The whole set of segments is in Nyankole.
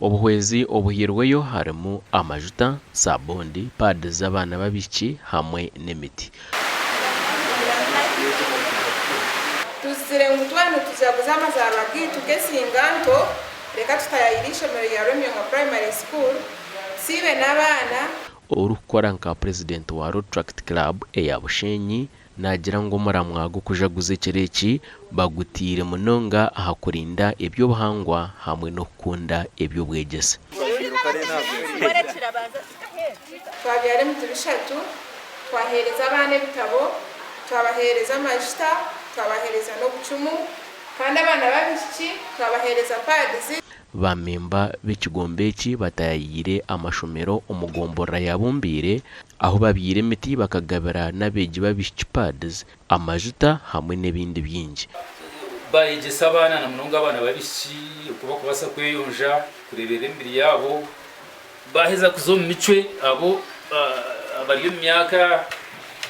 Obuhwezi obuhairweyo harimu amajuta, saabundi, paadi z'abaana b'abaishiki hamwe n'emiti. Tuzire ngu twaba nitujaguza amazaarwa gaitu g'ensinganto, reka tutaayaayire eishomero rya Rwemyonga Primary School, tusiibe n'abaana. Orikukora nka purezidenti wa Rotaract Club eya Bushenyi naagira ngu omuramwa gw'okujaguza ekiro eki bagutaire munonga aha kurinda eby'obuhangwa hamwe n'okukunda eby'obwegyese. Twabyara emiti bishatu, twaheereza abaana ebitabo, twabaheereza amajuta, twabaheereza n'obucumu, kandi abaana b'abaishiki twabaheereza pads. Baamemba b'ekigombe eki bataayayiire amashomero omu gomborora ya Bumbiire ahu babyaire emiti bakagabira n'abeegi b'abaishiki pads, amajuta hamwe n'ebindi bingi. Baayegyesa abaana na munonga abaana b'abaishiki oku barikubaasa kweyonja, kureeberera emibiri yaabo. Baaheza kuza omu micwe abo abari omu myaka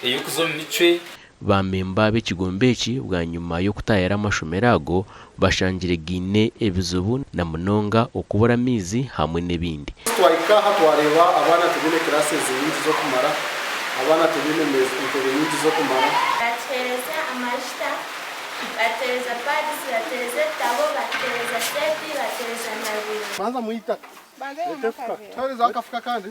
ey'okuza omu micwe. Baamemba b'ekigombe eki bwanyima y'okutaayira amashomero ago bashangire gaine ebizibu na munonga okubura amaizi hamwe n'ebindi. Twahika aha twareeba abaana tibaine classes nyingi z'okumara, abaana tibaine entebe nyingi z'okumara. Batuheereza amajuta, batuheereza pads, batuheereza ebitabo, batuheereza teepi, batuheereza na buri. Banza mwitaka. Reeta efuka. Tuheereza akafuka akandi.